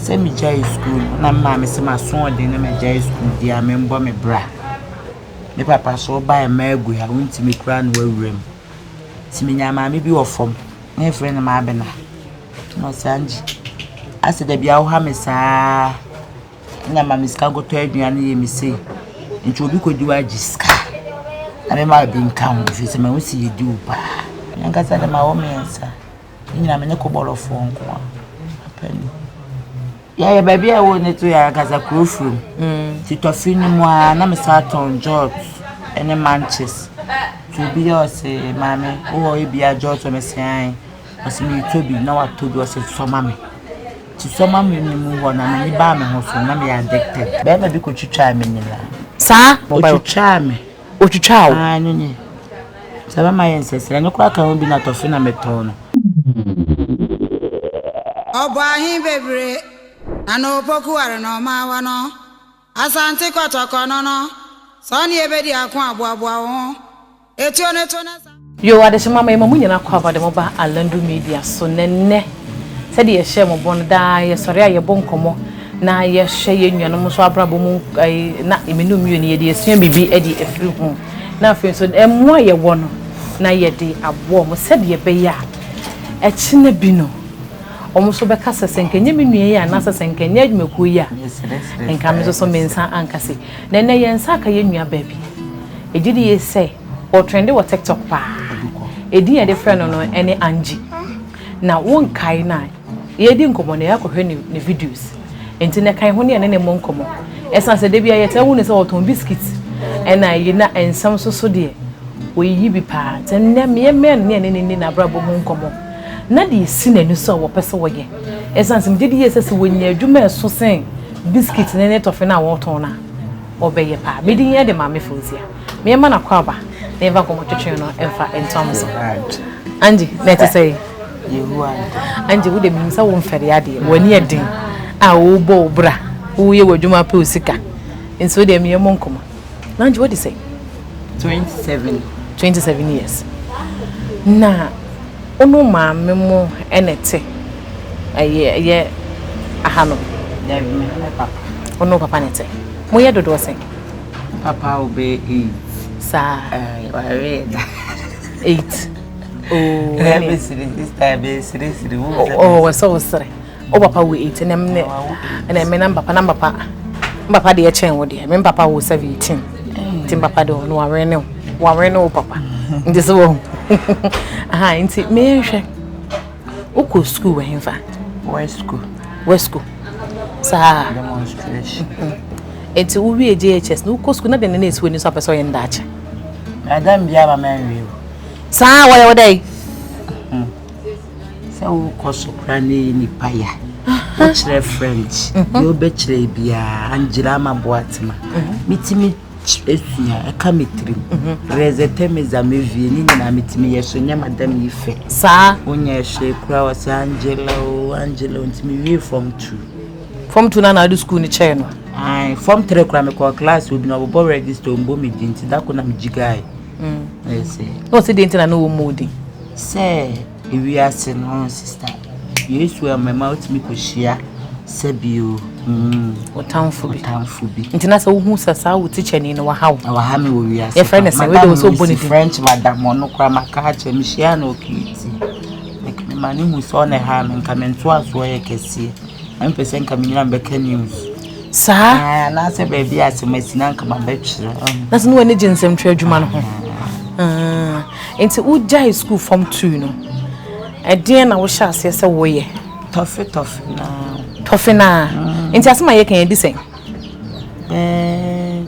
Sɛ megyae sukuu no, na me maame se m'asoɔden na magyae sukuu deɛ a membɔ me bra. Me papa so wobaeɛ mmaa agu ha, wontumi koraa na woawura mu. Nti menyaa maame bi wɔ fam, na yɛfrɛ no Maabena. Na ɔse Angie, asɛ da biara woha me saa na ma me sika nkɔtɔ aduane yɛ me sei. Nti obi kɔdi wo agye sika na mema bi nka ho ɛfiri sɛ mahu sɛ yɛdi wo paa. Me ankasa de mawɔ mmiɛnsa. Ne nyinaa me ne kɔbɔlɔfoɔ nko a. Papa ni. Yɛyɛ baabi a ɛwɔ ne to yɛ ankasa kuro furom. Nti tɔfe no mu ara na mesan tɔn jot ne manches. Nti obi yɛ ɔse maame wowɔ ebia jot a mese ae. Ɔse meretɔ bi na watɔ bi ɔse sɔ ma me. Nti sɔ ma me no mu hɔ na m'ani baa me ho so na meyɛ addicted. Bɛrima bi kɔtwitwaa me nyinaa. Saa? Ɔtwitwaa me. Ɔtwitwaa wo? Ae no nie. Sɛ bɛma yɛ nsɛsrɛ no koraa ka ho bi na tɔfe na metɔɔ no. Ɔbɔ ahe bebree na na opoku ware na ɔma awa no Asante kɔtɔkɔ no no sɛ ɔne yɛbɛdi ako a boaboa wo ho Etuo no to na sa. Yoo adehyema ma yɛma mo nyinaa kɔ aba de mo ba Alandu Media so na nnɛ sɛdeɛ yɛhyɛɛ mo bɔ no daa yɛsɔre a yɛbɔ nkɔmmɔ na yɛhwɛ yɛn nuanom nso abrabɔ mu na mmienu mmienu yɛde asua biribi de afiri ho na afei nso mmoa a yɛwɔ no na yɛde aboa wɔn sɛdeɛ ɛbɛyɛ a ɛkyena bi no wɔn nso bɛka sɛ sɛ nka ɛnyɛ me nua yi anaasɛ sɛ nka ɛnyɛ adwumakuo yi a nka me nso so me nsa anka sei. Na ɛnnɛ yɛn nsa aka yɛn nua baa bi. Yɛgye di yie sɛ ɔtrɛnde wɔ TikTok paa. Edin a yɛde frɛ no no ne Angie. Na wonkae no a, yɛredi nkɔmmɔ no, yɛakɔhwɛ ne ne videos. Nti na kan ho ne yɛne ne mmɔ nkɔmmɔ. Ɛsiane sɛ da biara yɛtaa hu no sɛ ɔtɔn biscuit ɛna ayi na nsɛm nso so deɛ, ɔyiyi bi paa. Nti ɛnnɛ yɛmmɛn no ne yɛne no nni n'abrabɔ ho nkɔmmɔ. Na deɛ ɛsi n'ani so a wɔpɛ sɛ wɔyɛ. Ɛsiane sɛ megye di yie sɛ sɛ wɔnya adwuma a ɛso sen biscuit ne ne tɔfe no a wɔtɔn no a, ɔbɛyɛ paa. Me din de Maame Fauziah. Meɛma no akwaaba na yɛmfa nkɔmmɔtwetwe no mfa ntoa mo so. Angie, na ɛte sɛ? Angie, wo de menim sɛ womfɛre adeɛ, w'ani yɛ den a wobɔ wo bra, woyɛ w'adwuma pɛ wo sika. Nti wo deɛ meɛmmɔ nkɔmmɔ. Na Angie, wadi sɛ? 27. 27 years. Na Wo ne wo maame mo na ɛte ɛyɛ ɛyɛ aha no? Dabi, me ne me papa. Wo ne wo papa na ɛte? Mo yɛ dodoɔ sɛn? Me papa wo bɛyɛ 8. Saa. Ɛɛ ware da. 8. Oh. Ɛɛ bɛ siri sista bɛ siri siri wo. Oh, wɔ sɛ wo sere. Wo papa wo 8 na me na me na papa na papa. Papa deɛ kyɛn wo deɛ. Me papa wo 17. Nti papa deɛ ɔno wawere ne wo. Wawere ne wo papa. Nti sɛ wɔhu. Aha nti mehwɛ. Wokɔ school wɔ hemfa? West school. West school. Saa. Demonstration. Nti wowie JHS na wokɔ school na deɛ ne na esi w'ani so apɛ sɛ ɔyɛ ndaakye. Madam biara ma manwie o. Saa wɔyɛ wo dɛn? Sɛ wokɔ so koraa na ɛyɛ nipa ya. Wokyerɛ French, deɛ wobɛkyerɛ biara, Angela ama Boatema. Metumi sua, ɛka me tirim. Rezete me za me vie, ne nyinaa metumi yɛ so nyɛ madam yi fɛ. Saa. Wonyɛ hwee koraa wɔ sɛ Angela o, Angela o, nti mewie form 2. Form 2 na na ade school no kyɛɛ no? Ae, form 3 koraa mekɔɔ class obi na ɔbobɔ register ɔmbɔ me din nti da ko na megyigae. Na ɔsɛ deɛ nti na ne wɔmmɔ wo din? Sɛ ewiase no sister Yesu amema wotumi kɔhyia sɛ bio mm, ɔtamfo bi ɔtamfo bi nti na sɛ wohu sɛ saa wo tikyani no waha wo na waha me wɔ wiase yɛfrɛ no sɛ wede wo sɛ wobɔ ne din French madam ɔno koraa maka akyerɛ mehyia no ɔkiiti mema ne hu sɛ ɔna ɛha me nka mentoasoɔ yɛ kɛseɛ Na mepɛ sɛ nka menyina mebɛka news. Saa. Ah, anaasɛ baabi a asɛm asi na nka mabɛtwerɛ. Na sɛ ne w'ani gye nsɛmtwerɛ adwuma no ho. Ah, nti wogyae school form 2 no, ɛdeɛn na wohyɛ aseɛ sɛ woyɛ? Tɔfe tɔfe naa. Tɔfe naa. Mm. Nti asɛm a yɛka yɛdi sɛn? Bɛɛ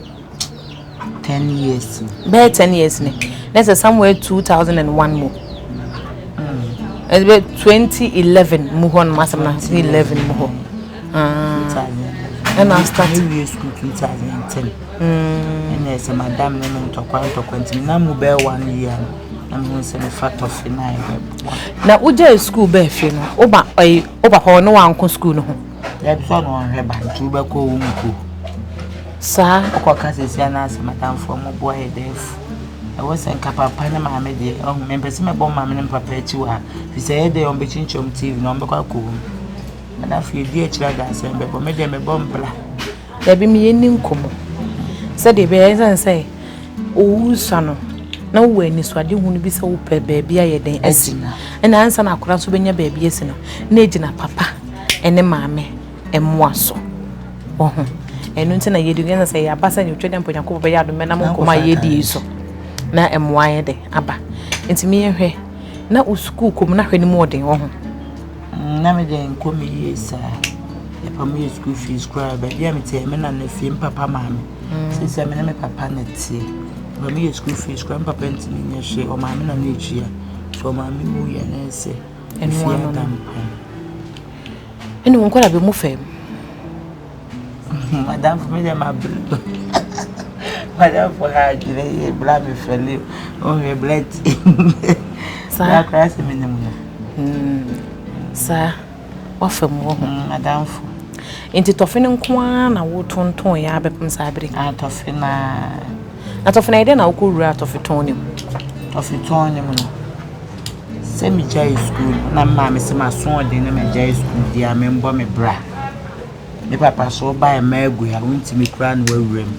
10 years. Bɛyɛ 10 years ni. Na sɛ somewhere 2001 mu. Ɛbɛ 2011 mu hɔ nom asɛm na 2011 mu hɔ. Ɛna start. Mewie school 2010. Ɛna ɛsɛ madam ne no ntɔkwa ntɔkwa nti na mu bɛyɛ one year no na mehu sɛ mefa tɔfe na ɛbɛboa. Na wogyae school bɛɛ fie no woba ɛyi wo papa ɔne wanko school no ho. Dabi sɛ ɔno ɔnhwɛ ba nti wobɛkɔ wo nko. Saa. Wokɔka sɛsi anaasɛ madamfoɔ moboa yɛ dɛ afu. Ɛwɔ sɛ nka papa ne maame deɛ ɔho mempɛ sɛ mɛbɔ maame ne papa akyi wɔ ha firi sɛ ɛyɛ dɛ wɔn bɛkyinkyim wɔn TV na wɔn bɛkɔ akɔ mu. Madamfo yɛdi akyire adansɛm bɛbɔ me deɛ mebɔ mbra. Dabi me yɛnni nkɔmmɔ sɛdeɛ ɛbɛyɛ ɛsiane sɛ owu sua no na wowɔ anisoadehunu bi sɛ wopɛ baabi ayɛ dɛn asi ɛna ansa na akwadaa nso bɛnya baabi asi no na ɛgyina papa ɛne maame mmoa so wɔ ho ɛno nti na yɛdi ɛna sɛ yɛaba sɛ yɛtwa dɛ mpo Nyankopɔn bɛyɛ adom bɛnam nkɔmmɔ a yɛdi yi so na mmoa yɛ dɛn aba nti meyɛhwɛ na wo sukuu kɔ mu na hwɛ no mu ɔden wɔ ho. Na me deɛ nkɔ me yie saa. Yɛpa mu yɛ school fees koraa baabi a mete me nana fie me papa maame. Mm. Sisi me ne me papa na teɛ. Yɛpa mu yɛ school fees koraa me papa ntumi nyɛ hwee ɔmaame na na etua. So ɔmaame wu yɛ na ɛsɛ. Ɛno ano no. Ɛne wo nkɔla bɛ mu fam. Madamfo me deɛ mabrɛ madamfo ha adwene yie bra me fɛle ɔhwɛ bra ti saa koraa sɛ menim no hmm. saa wafa mu wɔ ho hmm, madamfo nti tɔfe no nko ara na wotontɔn yɛ abɛpem saa bere ah, tɔfe na na tɔfe na yɛdɛn na wokɔ wura tɔfe tɔn no mu tɔfe tɔn no mu no sɛ megyae sukuu no na maame sɛ maso ɔden na magyae sukuu deɛ a membɔ me bra Me papa so ɔbae mma agu ha wontumi koraa na wawura mu.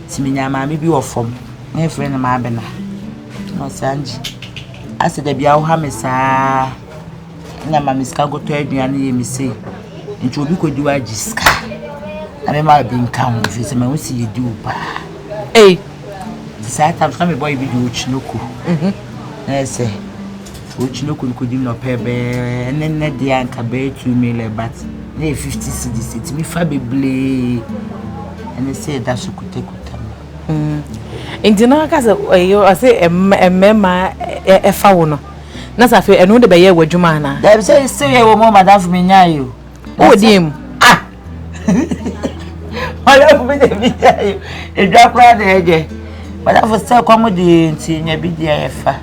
Nti menyaa maame bi wɔ fam na yɛfrɛ no Maabena. Na ɔse Angie, asɛ da biara woha me saa na ma me sika nkɔtɔ aduane yɛ me sei. Nti obi kɔdi wo agye sika na mema bi nka ho ɛfiri sɛ mahu sɛ yɛdi wo paa. Ei! Nti saa tam so na mebɔ yɛ bi de Otwinoko. Mhm. Na ɛsɛ Otwinoko no kɔdi na ɔpɛ bɛɛ ɛne nnɛ deɛ anka bɛyɛ 2 million but na yɛ 50 cedis ɛtumi fa bebree ɛne sɛ ɛda so kutakuta no. Nti na aka sɛ ɛyɛ ɔsɛ mmarima ɛfa wo no na sɛ afei ɛno de bɛyɛ w'adwuma anaa. Dabi sɛ sɛ yɛ wɔ mu madamfo mi nya yi o. Wowɔ deɛ mu. Ah madamfo mi de mi nya yi o edwa koraa na ɛgye madamfo sɛ kɔm de nti nya bi deɛ yɛfa.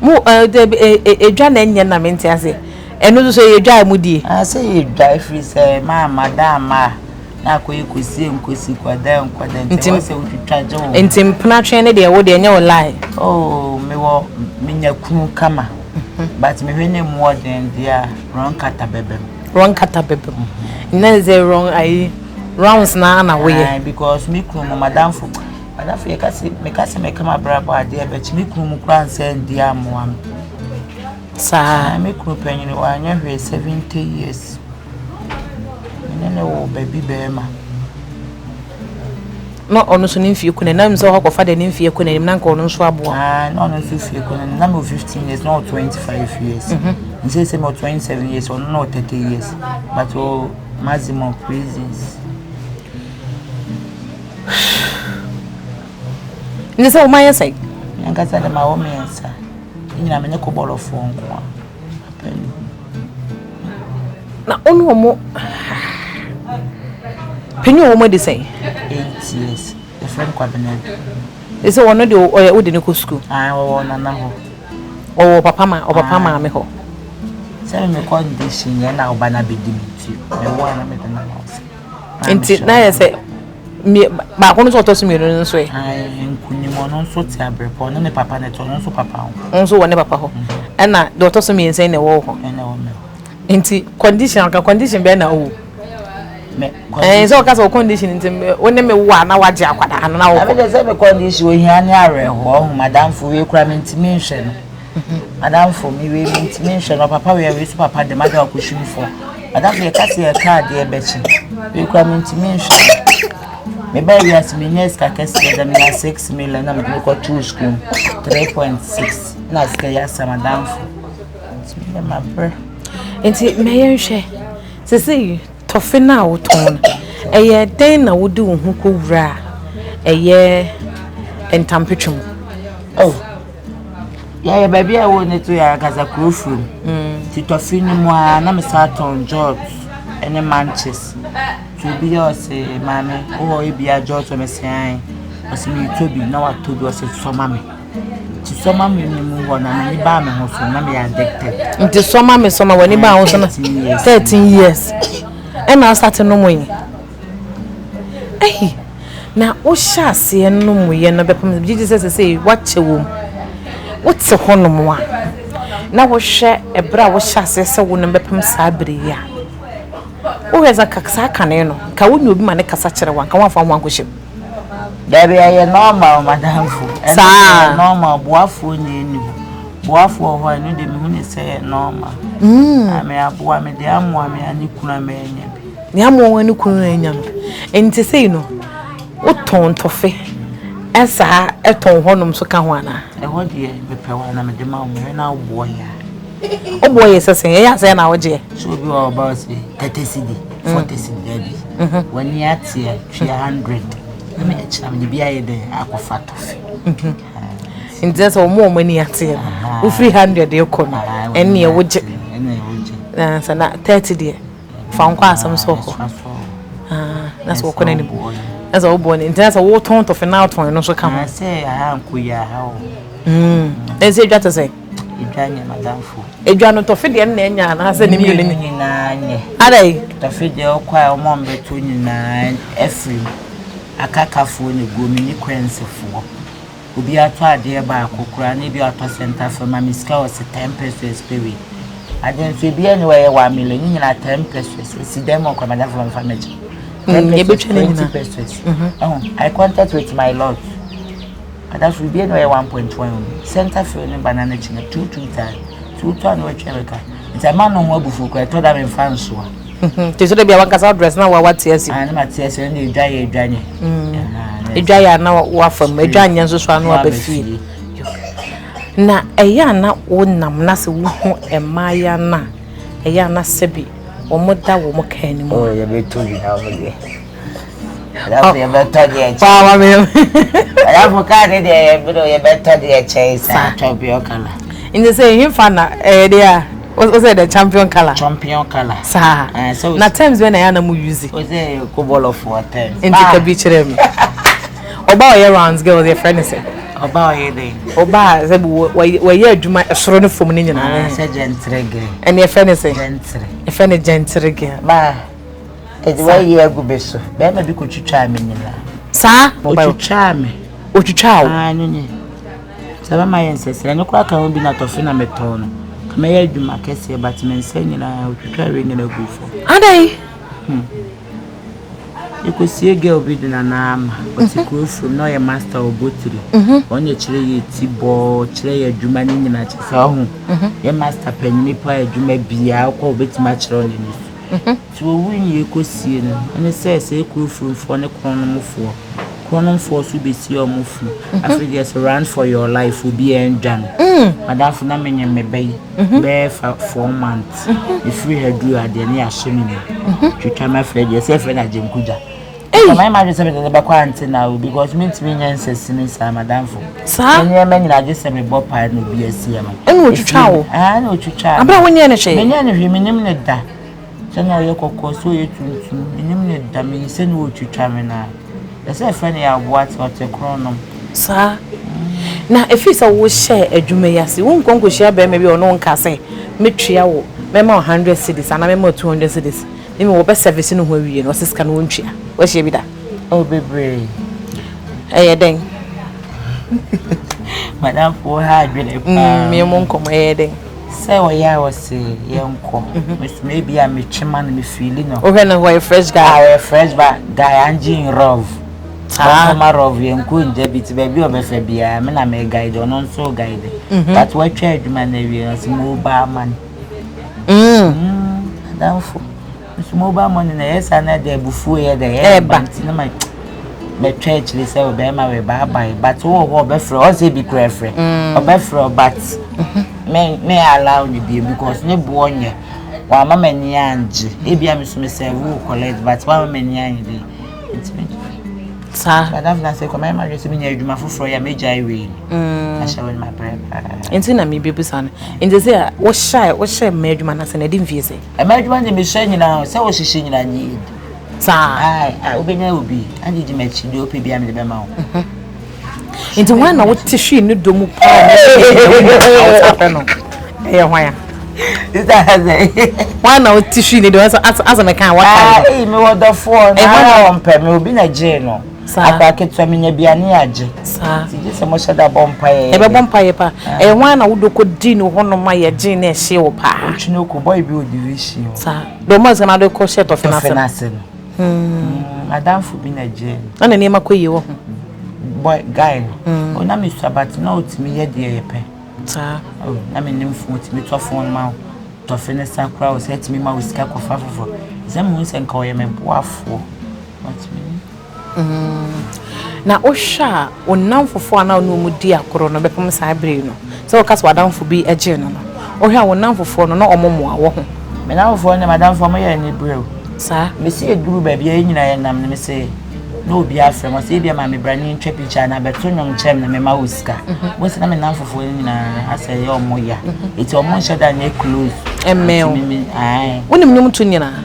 Mo ɛɛ dabi edwa na ɛnyɛ na mente ase. Ɛno nso so yɛ dwa a mudie? Ah, sɛ yɛ dwa ɛfiri sɛ maama da ama a na akɔyɛ kɔsie nkosi kɔdɛ nkɔdɛ nti ɛwɔ sɛ wotwitwa gye wo. Nti mpena twɛn ne deɛ wo deɛ ɛnyɛ wo line? Oh, mewɔ menya kunu kama but mehwɛ ne mu ɔden deɛ a wrong kata bɛbɛm. Wrong kata bɛbɛm. Nna sɛ wrong ayi rounds na na woyɛ. Ah, because me kunu mu madamfo madamfo yɛ kasi meka sɛ meka mabrabɔ adeɛ bɛkyi me kunu mu koraa nsɛ ndi amoa me. Saa. Me kunu panyin wanyɛ hwee 70 years. Me ne no wɔ ba bi bɛrima. Na ɔno nso ne mfie kɔ n'anim. Na sɛ ɔkɔfa deɛ ne mfie kɔ n'anim na nka ɔno nso aboa. Ah, na ɔno nso fie kɔ n'anim. Na me wɔ 15 years, na ɔwɔ 25 years. Mhm. Nse sɛ me wɔ 27 years, ɔno na ɔwɔ 30 years. But ɔwɔ maximum prisons. Nti sɛ wɔn ayɛ sɛn? Nankasa de ma wɔ mmiɛnsa. Ne nyinaa me ne kɔbɔlɔfoɔ nko a. Papa ni. Na ɔne ɔmo panyin a wɔn adi sɛn? 8 years. Yɛfrɛ no Kwabena Adu. Ɛsɛ ɔno de ɔyɛ wode ne kɔ sukuu? Ah, ɔwɔ nana hɔ. Ɔwɔ papa ma ɔpapa maame hɔ. Sɛ me condition yɛ na ɔba na bɛdi me nti mewɔ a na mede no ama wo. Nti na yɛ sɛ baako no nso ɔtɔ so mmienu no nso ɛ. Nkunim ɔno nso te abrɛpɔ ɔno ne papa ne te ɔno nso papa ho. Ɔno nso wɔ ne papa hɔ ɛna deɛ ɔtɔ so mmiɛnsa yi na ɛwɔ hɔ. Ɛna ɛwɔ me hɔ. Nti condition ɔka condition bɛn na ɔwɔ. Me condition. Ɛn sɛ ɔka sɛ condition nti wo ne me wo a na wagye akwadaa no na wokɔ. Ɛbi de sɛ me condition ohia ne awerɛhoɔ ɔho madamfo wei kura me ntumi nhwɛ no. Madamfo me wei me ntumi nhwɛ no papa wei wei so papa de mada ɔkɔhwim fo. Madamfo yɛka sɛ yɛka adeɛ bɛkye wei kura me ntumi nhwɛ no. Mebaa wiase menya sika kɛseɛ da menya 6 million na mede mekɔtoo sukuu 3.6 na sika yi asa madamfo. Nti meyɛ mabrɛ. Nti mɛyɛ nhwɛ sesei tɔfe no a wotɔn no ɛyɛ dɛn na wode wo ho kɔwura a ɛyɛ ntampetwe mu? Oh. Yɛyɛ baabi a ɛwɔ ne to yɛ ankasa kuro furom. Nti tɔfe no mu ara na mesan tɔn jot ne manches. Nti obi yɛ ɔse maame wowɔ ebia jot a mese ae. Ɔse meretɔ bi na watɔ bi ɔse sɔ ma me. Nti sɔ ma me no mu hɔ na m'ani baa me ho so na meyɛ addicted. Nti sɔ ma me sɔ ma w'ani baa ho so no 13 years ɛna asate nom yi. Ei, na wohyɛ aseɛ nomoeɛ no bɛpem gye di sɛ sesei woakyɛ wɔ mu. Wote hɔnom a, na wohwɛ ɛberɛ a wohyɛ aseɛ sɛ wonom bɛpem saa berɛ yi a. Wohwɛ sɛ nka saa kane no, nka wonya obi ma ne kasa kyerɛ wo a, nka woamfa wo ho ankɔhyɛ mu. Dabi ɛyɛ normal madamfo. Saa. Ɛyɛ normal boafoɔ na ɛni hɔ. Boafoɔ wɔ hɔ a ɛno deɛ mehu ne sɛ ɛyɛ normal. Mm. Ame aboa me deɛ amoa me ane kunu a manya bi. Deɛ amoa wo ane kunu anya no. Nti sei no wotɔn tɔfe ɛsaa ɛtɔn hɔnom so ka ho anaa? Ɛhɔ deɛ mepɛ wa na mede ma wo mehwɛ na woboɔ yɛ a. Woboɔ yɛ sɛ sɛn? Ɛyɛ asɛn na wogyeɛ? Sɛ obi wɔ ɔba ɔse 30 cedi, 40 cedi dabi. W'ani ateɛ tua 100. Na me akyina mede bi ayɛ dɛn akɔfa tɔfe. Nti sɛ wɔn a wɔn ani ateɛ no wofiri 100 rekɔ no ɛnneɛ wogye. Na sɛ na 30 deɛ fa nkɔ asɛm so hɔ na sɛ wɔkɔ n'anim na sɛ wobɔ ne nti na sɛ wotɔn tɔfe na wotɔn ɛno nso ka ho. Sɛ aha nkɔ yi aha o. Na sɛ edwa te sɛ. Edwa nyɛ madamfo. Edwa no tɔfe deɛ na ɛnya anaasɛ ne mmienu nyinaa nyɛ. Adai. Tɔfe deɛ ɔkɔ a wɔn a wɔbɛtɔ nyinaa afiri mu akakafoɔ na eguo mu ne kwansifoɔ. Obi atɔ adeɛ baako koraa na ebi atɔ center fam ma me sika ɔse 10 pesos pɛ wei. Adeɛ nso ebi ɛne wɔyɛ 1 million ne nyinaa 10 pesos esi dɛm ɔkɔ madamfo mfa mɛgye. 10 pesos 20 pesos. Ɛho I contact with my lord. Madamfo ebi ɛne wɔyɛ 1.1 center fam ne banana kyi na 2 2 times. Nti wotɔ a na watwa me ka. Nti ɛma no ho abufuo koraa ɛtɔ da memfa nsoa. Nti so da bia wankasa dress na wa wate asi. Ah, na mate asi na edwa yɛ edwa nyɛ. Edwa yɛ na wafa mu, edwa nyɛ nso so ano aba fie. Na ɛyɛ a na wonam na sɛ wohu mmaayea no a, ɛyɛ a na sɛbi wɔn da wɔn kaa no mu. Oh, yɛbɛtɔ bi na wɔn deɛ. Adafo yɛbɛtɔ deɛ kyɛn. Paa mi. Adafo kaa ne deɛ yɛbɛtɔ yɛbɛtɔ deɛ kyɛn saa champion colour. Nti sɛ ehin fa na ɛyɛ deɛ a o sɛ the champion colour. Champion colour. Saa. Na terms bɛ na yɛ anamu use. O sɛ ko bɔlɔfoɔ terms. Nti ka bi kyerɛ mi. Ɔba ɔyɛ rounds girls yɛ frɛ ne sɛ. Ɔba ɔyɛ dɛ. Ɔba sɛ wɔyɛ adwuma ɛsoro ne fam ne nyinaa. Sɛ gentle girl. Ɛne yɛfrɛ ne sɛ. Gentle. Yɛfrɛ ne gentle girl. Ba. Ɛde wayi agu me so. Bɛrima bi kɔtwitwaa me nyinaa. Saa? Ɔtwitwaa me. Ɔtwitwaa wo? Ah, no nye. Sɛ bɛma yɛ nsɛsrɛ no koraa ka ho bi na tɔfe na metɔn no. Ka mɛyɛ adwuma kɛseɛ but me nsa nyinaa ɔtwitwaa wei nyinaa gu fam. Adɛn? Yɛkɔsie girl bi de Nana Ama. Ɔte kuro from na ɔyɛ master ɔbɔ tiri. Ɔno na kyerɛ yɛ ti bɔ, kyerɛ yɛ adwuma no nyinaa kyerɛ sɛ ɔho. Yɛ master panyini pa adwuma biara wokɔ wobɛtumi akyerɛ wo n'ani so. Nti owui ne yɛkɔsie no, ɛne sɛ sɛ kuro furumfoɔ ne korɔnomfoɔ, korɔnomfoɔ nso bɛsie ɔmo funu. Afei deɛ sɛ run for your life obiara ndwane. Madamfo na menyɛ me ba yi bɛyɛ fa 4 months. Mefiri ha duru ha deɛ ne yɛahyɛ me mu. Twitwa me afei deɛ sɛ yɛfrɛ no Agyenkugya. Nka mayɛ m'adwene sɛ mede no bɛkɔ ante na o because mentumi nyɛ nsasini saa madamfo. Saa. Me nneɛma nyinaa gye sɛ mebɔ paa na obi asie ma. Ɛna otwitwa wo. Ah, ɛna otwitwa. Abira wonyɛ ne hwee. Menyɛ ne hwee, menim ne da. Sɛ na ɔyɛ kɔkɔɔ, sɛ ɔyɛ tuntum, menim ne da, menim sɛ na otwitwa me na. Ɛsɛ ɛfrɛ no yɛ aboa te ɔte korɔnom. Saa. Na ɛfiri sɛ wohyɛɛ adwuma yi ase, wonkɔ nkɔhyia bɛrima bi a ɔne wo nka sɛ mɛtua wo, mɛma wo 100 cedis anaa mɛma wo 200 cedis. Ne mi wɔbɛ service no ho awie no, ɔsɛ sika no wɔntua. Wahyia bi da? Oh, bebree. Ɛyɛ dɛn? Madamfo ha adwene paa. Mmea mu nkɔmmɔ ɛyɛ dɛn? Sɛ ɔyɛ a ɔse yɛnkɔ. Mesoma ebi a metwe ma no mefeeli no. Wohwɛ no ɔyɛ fresh guy. Ah, ɔyɛ fresh ba guy angye in love. Ɔkɔma love yɛnkɔ ngya bi ti baabi a ɔbɛfa biara me na me guide ɔno nso guide. But watwa adwuma no awie no ɔse mobile money. Adamfo. Nso mobile money na ɛyɛ saa na ɛde abufuo yɛ dɛ ɛba nti na ma mɛtwa akyire sɛ ɔbɛrima wɛ bye but wowɔ hɔ ɔbɛfrɛ ɔsɛ bi kura frɛ ɔbɛfrɛ but me me allow ne bio because ne boɔ nyɛ wama m'ani angye ebia me so me sɛ wo collect but wama m'ani angye de nti me saa madam na sɛ kɔmɛ ma dwe sɛ menya adwuma foforɔ yɛ megyae wei no ahyɛ wo no mabrɛ paa nti na mebɛbusa no nti sɛ wohyɛ mma adwuma no sɛ na ɛde mfie sɛ ɛma adwuma de mehyɛ nyinaa sɛ wohyehyɛ nyinaa nyɛ ɛdu saa wobɛnya obi agye gye m'akyi deɛ wopɛ bia mede bɛma wo nti hwan na wote hwee ne dɔ mu paa na no ɛyɛ hwan a hwan na wote hwee ne dɔ asɛ meka waka mewɔ dɔfoɔ na wɔmpɛ me obi na gyee no. Akora ketewa menya bi a ne yɛagye. Nti gye sɛ mohyɛ da bɔ mpaeɛ. Yɛbɛbɔ mpaeɛ paa. Ɛyɛ hwan na wodɔ kɔdii ne hɔnom a yɛgyee na ɛhyee wo paa? Otwinoko, boy bi wɔ division hɔ. Saa. Deɛ ɔmaa sika no ade kɔ hyɛɛ tɔfe no ase no. Tɔfe no ase no. Madamfo bi na ɛgyee no. Na ne nneɛma kɔ yie wɔ ho? Boy, guy no. Oh, na mesua but na ɔtumi yɛ deɛ yɛpɛ. Saa. Oh, na menim phone, ɔtumi tɔ phone ma wo. Tɔfe no sa koraa ɔsɛ tumi ma wo sika kɔfa foforɔ. Sɛ mehu sɛ nka ɔyɛ me boafoɔ. But menim. Na wohwɛ a, wo nnamfofoɔ a na wo ne wɔn di agorɔ no bɛpem saa berɛ yi no, sɛ woka sɛ w'adamfo bi gyee no no, wohwɛ a wo nnamfofoɔ no, na wɔmmoa wo ho? Me nnamfofoɔ ne m'adamfoɔ wɔyɛ aniberɛ o. Saa. Mese ɛduru baabi a yɛn nyinaa yɛnam no, mese na obiara frɛ me, ɔse ebia maame bra ne yɛntwa picture anaa bɛto nnwom kyerɛ me na mema wo sika. Wohu sɛ na me nnamfofoɔ no nyinaa asɛ ɛyɛ wɔn ya, nti wɔn nhyɛ da nyɛ close. Ɛmmɛn wo. Nti me, ae. Wonim nnwom to nyinaa?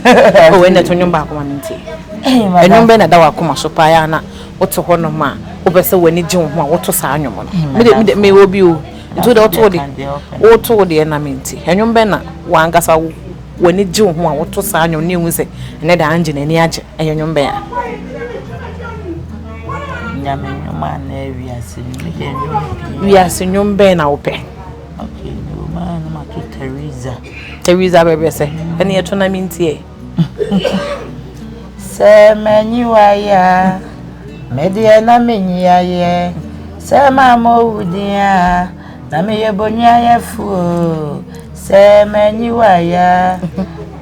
Oh, ɛnna to nnwom baako ma mentie. Nnwom bɛn na ɛda w'akoma so paa a na wote hɔnom a wopɛ sɛ w'ani gye wo ho a woto saa nnwom no? Me de, me de, mewɔ bi o. Nti wo de woto wo de, woto wo deɛ na mentie. Nnwom bɛn na w'ankasa w'ani gye wo ho a woto saa nnwom no na ehu sɛ ɛnɛ de Angie n'ani agye? Ɛyɛ nnwom bɛn a? Nyame nnwom anaa wiase nnwom? Me deɛ nnwom pii. Wiase nnwom bɛn na wopɛ? Okay, mewɔ mu ara na mato Teresa. Teresa bɛbrɛ sɛ ɛne ɛto na mentie. Sɛ manyi wayɛ a, me deɛ na menyi ayɛ. Sɛ mammɔ wo din a, na meyɛ boniayɛfo o. Sɛ manyi wayɛ a,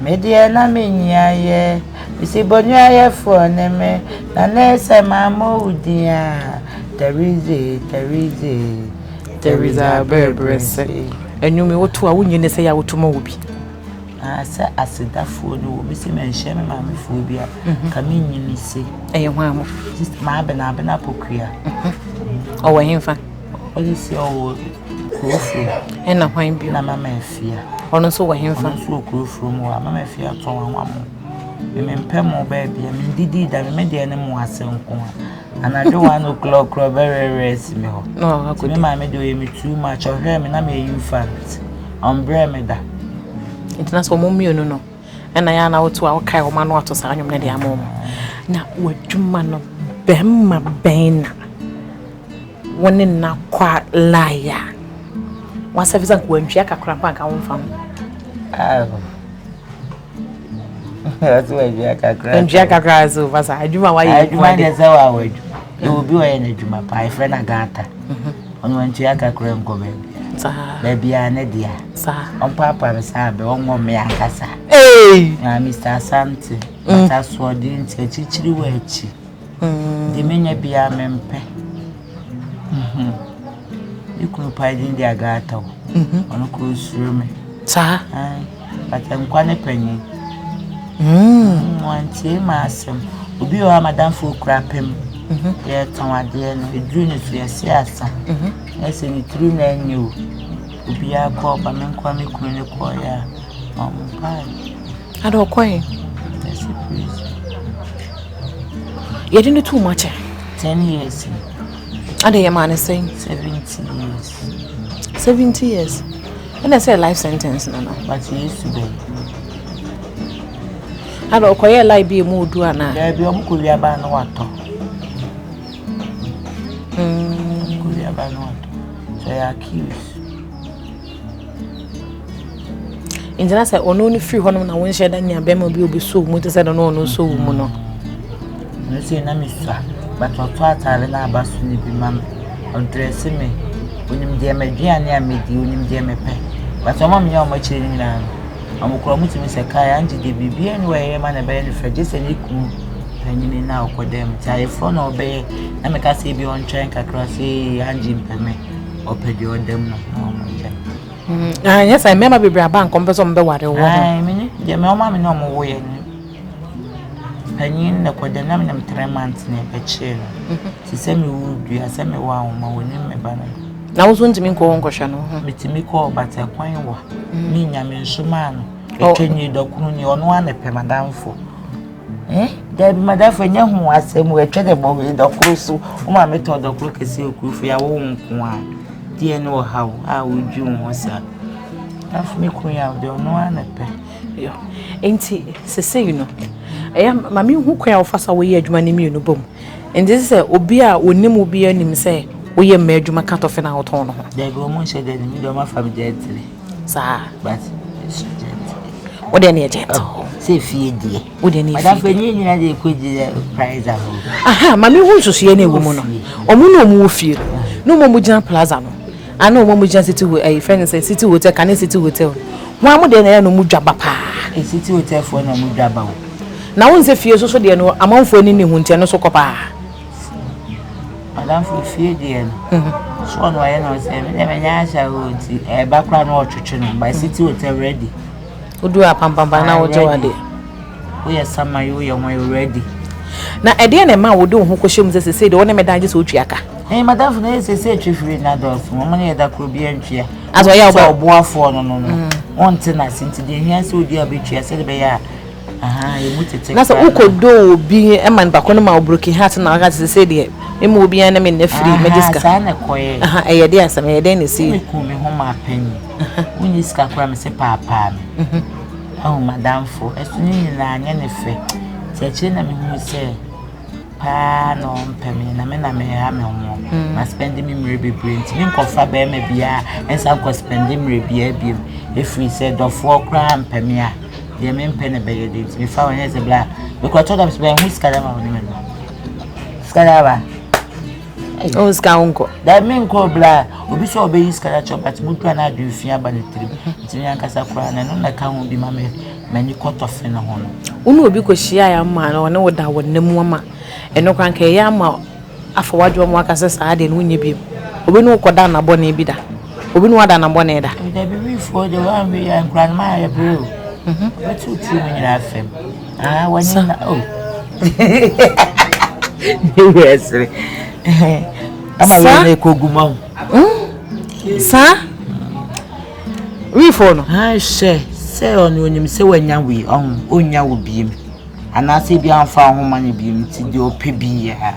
me deɛ na menyi ayɛ. Mesi boniayɛfoɔ ne me, na ne sɛ mammɔ wo din a. Teresa, Teresa. Teresa brɛbrɛ sɛ ɛnwom yi woto a wonnye ne sɛ yɛ a woto ma obi. Ah, sɛ asedafoɔ no wɔ mesi manhyia me maamefoɔ bi a mhm. ka menyini se. Ɛyɛ hwan mo? Maabena abena pokua. Mhm. Ɔwɔ hemfa? Ɔde si ɔwɔ kurofuro. Ɛna hwan bio? Na mama afia. Ɔno nso wɔ hemfa? Ɔno nso wɔ kurofuro mu hɔ. Mama afia tɔn anwa mo. Mempɛ mo baabi a mendidi da me me deɛ ne mo ase nko a. Anadwo one o'clock koraa ɔbɛwerɛwerɛ asi me hɔ. Nti me maame deɛ ɔyɛ me too much. Ɔhwɛɛ me na meyɛ infant. Ɔmbrɛɛ me da. Nti na sɛ wɔn mmienu no ɛna yɛ ana woto a wokae wɔn ano ato saa nnwom no de ama wɔn. Na w'adwuma no bɛrima bɛn na wo ne no akɔ a lie a wasɛfe sɛ nka wantwia kakra mpo anka womfa ho. Ɔsɛ wadua kakra. Ndua kakra so basa adwuma wayɛ. Adwuma deɛ sɛ wa wɔ adwuma. Ɛwɔ bi ɔyɛ n'adwuma paa efrɛ na gata. Mhm. Ɔno wantua kakra nkɔ baabi. Saa. Baabi a ne dea. Saa. Ɔmpaapa me saa bɛ ɔngɔ me ankasa. Ee. Na Mr. Asante. Mm. Bata soɔden nti akyikyiri wɔ akyi. Mm. Deɛ menya biara mempɛ. Mhm. Me kunu paa din de Agata o. Mhm. Ɔno kuro suro me. Saa. But nkwa ne panyin. Mm. Wantie m'asɛm. Obi wɔ hɔ a madamfo okura pem. Mhm. Yɛtɔn adeɛ no, eduru ne so yɛse asa. Mhm. Ɛsɛ ne tiri na ɛnyɛ o. Obiara kɔ ɔba me nkoa me kunu ne kɔɔeɛ a, ɔmo mpae. Ada ɔkɔe. Yɛse prison. Yɛde no too mu akyɛ. 10 years. Ada yɛ maa ne sɛn? 70 years. 70 years. Ɛna sɛ life sentence no no. But Yesu bɛyi. Ada ɔkɔyɛ lie bi emu odu anaa? Daabi, ɔmo kɔ wiaba no watɔ. Kɔ wiaba no watɔ. So ɛyɛ accused. Nti na sɛ ɔno no firi hɔnom na wonhyɛ da nya bɛrima bi obi so mu te sɛ no na ɔno so wo mu no. Ɛno sɛ na mesua but ɔtɔ atare no aba so no bi ma me. Ɔdrɛse me. Onim deɛ m'aduane a medi, onim deɛ mepɛ. But ɔma menyɛ ɔmo akyire no nyinaa no, ɔmo kora ɔmo tumi sɛ kae Angie deɛ biribiara ni wɔyɛ ma na ɛbɛyɛ no fɛ gye sɛ ne kunu panyini no a ɔkɔ dan mu. Nti ayeforɔ na ɔbɛyɛ na meka sɛ ebi ɔntwɛn kakra sɛ Angie mpɛ me, ɔpɛ deɛ ɔda mu no na ɔmo nkyɛn. Nyɛ sɛ mmarima bebree aba nkɔm pɛ sɛ ɔmo bɛware wo ho. Ae, me deɛ me ɔma me ne ɔmo woyɛ no panyin na kɔda na menam 3 months na ɛbɛkyee no. Nti sɛ mewo dua sɛ mewɔ ahoma wɔnim me ba no. Na wo nso ntumi nkɔ hɔ nkɔhwɛ no ho? Metumi kɔɔ but ɛkwan wa. Menya me nsomaa no. Ɛtwa nyi dɔkono ni ɔno ara na pɛ madamfo. Eh? Dabi madamfo ɛnyɛ ho asɛm o ɛtwa dɛ bɔ wei dɔkono so. Wo maame tɔ dɔkono kɛseɛ okurufo yɛ awo wo nko a. Deɛ ne ɔhaw a wodwi wo ho saa. Madamfo me kunu yɛ deɛ ɔno ara na pɛ. Yo. Nti sesei no. Ɛyɛ ma menhu kwan a wofa so a woyɛ adwuma no mmienu bom. Nti sɛ obi a onim wo biara nim sɛ woyɛ mmaa adwuma ka tɔfe no a wotɔn no ho. Dabi, wɔn nhyɛ da nim, me deɛ wɔn afa me gently. Saa. But so gently. Wo deɛ ne yɛ gentle. Sɛ fie deɛ. Wo deɛ ne yɛ fie deɛ. Madamfo enyi nyina deɛ ekɔ gyi prize aho. Aha, ma me hu nsusuiɛ na ɛwɔ mu no. Ɔmo ne ɔmo wɔ fie no, ne ɔmo a ɔmo gyina plaza no, ana ɔmo a ɔmo gyina city ho ɛyi fɛn sɛ city hotel kane city hotel. Wɔn a mo deɛ na ɛyɛ na ɔmo dwa ba paa. City hotel foɔ na ɔmo dwa ba o. Na wohu sɛ fie so so deɛ no amanfoɔ ani nni ho nti ɛno nso kɔ paa. Madamfo fie deɛ no so ɔno ɔyɛ no sɛ me deɛ menya ahyɛ o nti ɛba koraa na ɔtwetwe no by city hotel ready. Wodu apampampa na wogye w'adeɛ. Woyɛ sama yi woyɛ wɔn ready. Na ɛdeɛ na ɛma wode wo ho kɔhyɛ mu sɛ sesei deɛ wo ne me dan gye sɛ wotua ka. Ɛɛ madamfo na yɛ sesei twe firi na dɔɔso wɔn ne yɛ da koro bi antua. Asɛ ɔyɛ ɔbɔ ɔboafoɔ no no no wɔnte n'ase nti deɛ ehia sɛ odi a bɛtua sɛde bɛyɛ a. Na sɛ wokɔdɔ obi ma nipa ko no ma wo broken heart na waka sɛ sɛ deɛ mema obiara ne me nna firi mɛgye sika. Saa na ɛkɔyɛ. Ɛyɛ deɛ asɛm ɛyɛ dɛn na ɛsi. Meku me ho ma apanyin. Wonni sika koraa me se paapaa me. Ahu madamfo ɛso ne nyinaa nyɛ ne fɛ. Nti akyire na mehu sɛ paa na ɔmpɛ me na me na meha me ho. Ma spɛnde me mmerɛ bebree nti menkɔfa bɛrima biara nsa nkɔ spɛnde mmerɛ biara biom. Ɛfiri sɛ dɔfoɔ koraa mpɛ me a. Deɛ mempɛ na ɛbɛyɛ deɛ nti mefa wɔn sɛ bla mekɔtɔ dam sɛ bɛn ho sika dama wɔn ne me no sika dama. Ɔn sika nkɔ. Dɛ menkɔ bla obi sɛ ɔbɛyi sika da kyɛw but mutu a na adwene fi aba ne tirim nti me ankasa koraa na ɛno na ɛka ho bi ma me m'ani kɔtɔ fe no ho no. Wo ne obi kɔhyia a ama na ɔne wo da wɔ nna mu ama ɛno koraa nka ɛyɛ ama Afa w'adwene ma waka sɛ saa deɛ no wonyɛ bio. Obi ne wo kɔda nna bɔne bi da. Obi ne wo ada nna bɔne da. Dabi wifoɔ deɛ woanhwɛ yie a nkura no maa yɛ bere o. Wobɛte wo tiri mu nyinaa fam. Ah, w'ani na o. Ne werɛ sere. Ama wei na ɛkɔgu ma wo. Saa? Wifoɔ no? Ah, hyɛ sɛ ɔno onim sɛ wanya wei ɔho ɔnnya wo biem. Anaasɛ ebia ɔmfa wo ho mma no bio nti deɛ ɔpɛ biara.